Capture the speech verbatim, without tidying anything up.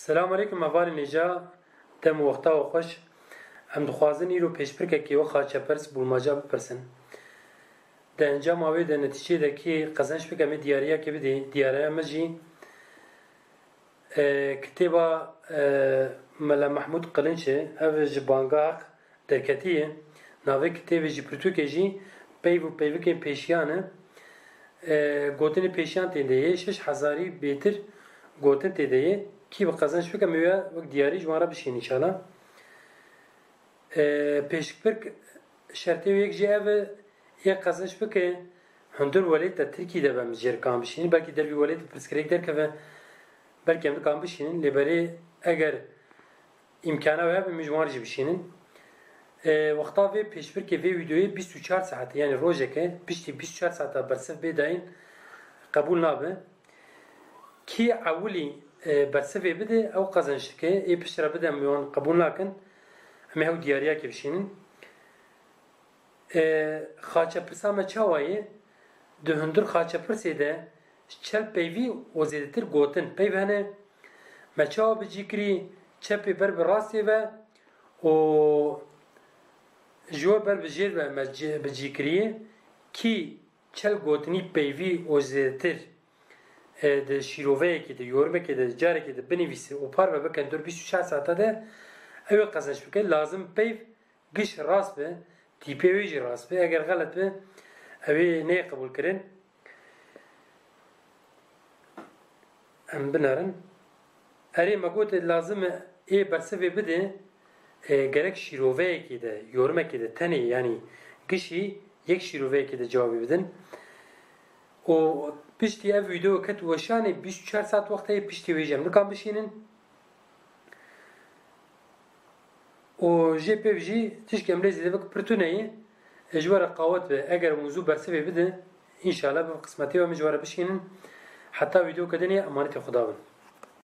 Selam aleyküm hevalên hêja, dem û wexta we xweş. Em dixwazin îro pêşbirkekê we xaçepers bûlmaca bipirsin. Di encama wê de netîcê de kê qezenç bike me diyariyekê bidê. Diyariya me jî, e, kitêba, e, Mela Mehmûd Qilinç e. Ev ji Banga Heq derketiye. Navê kitêbê jî pirtûkê jî peyv û peyvikên pêşiyan e. E, gotinê pêşiyan tê de yê, şeş hezarî bêtir gotin tê de yê. Kî bi qezenç bike, me wê wek diyarî ji wan re bişîn înşallah. E, pêşbirk şertê wê yek jî ev e, yê qezenç bike, hundir welêt de Tirkî de be, em jê re kan bişînin. Belkî dervî welêt bi pirsgirêk derkeve, belkî em nikan bişînin. Lê berê eger îmkana wê hebe, min ji wan re jî bişînin. E, wexta vê pêşbirkê vê wîdeoyê bîst û çar saetê, yanî rojeke piştî bîst û çar saeta bersiv bê dayîn qebûl nabe. Kî ewilî, e, bersivê bide, ew qezenç dike. Ê pişt re bide, em wan qebûl nakin. Em ê hew diyariyekê bişînin. E, xaçepirsa me çawa ye? Di hundir xaçepirsê de çel peyvî û zêdetir gotin peyv hene. Me çawa bi cî kirî? Çepê ber bi rastê ve û ji we ber bi jêr ve me ci-, bi cî kiriye. Kî çel gotinî peyvî û zêdetir, e, di şîroveyekê de, yorimekê de, carekê de binivîse û parve bike hundir bîst û çar saeta de, ew ê qezenç bike. Lazim peyv giş rast be, tîpê wê jî rast be. Eger xelet be, ew ê neyê qebûlkirin. Em binerin. Erê, me got, lazim e ê bersivê bide, e, gerek şîroveyekê de, yorimekê de tenê, yanî gişî yek şîroveyekê de cewabî bidin. Û piştî ev wîdeo ket weşanê, bîst û çar saet wext heye, piştî wê jî em nikan bişînin. Û jê pêv jî tişkî em lê zêde bik pirtûne ye, e, ji we re qawet be. Eger hûn zû bersivê bidin, înşallah bi qismetê we min ji we re bişînin. Heta wîdeoke dinê, emanetê Xuda bin.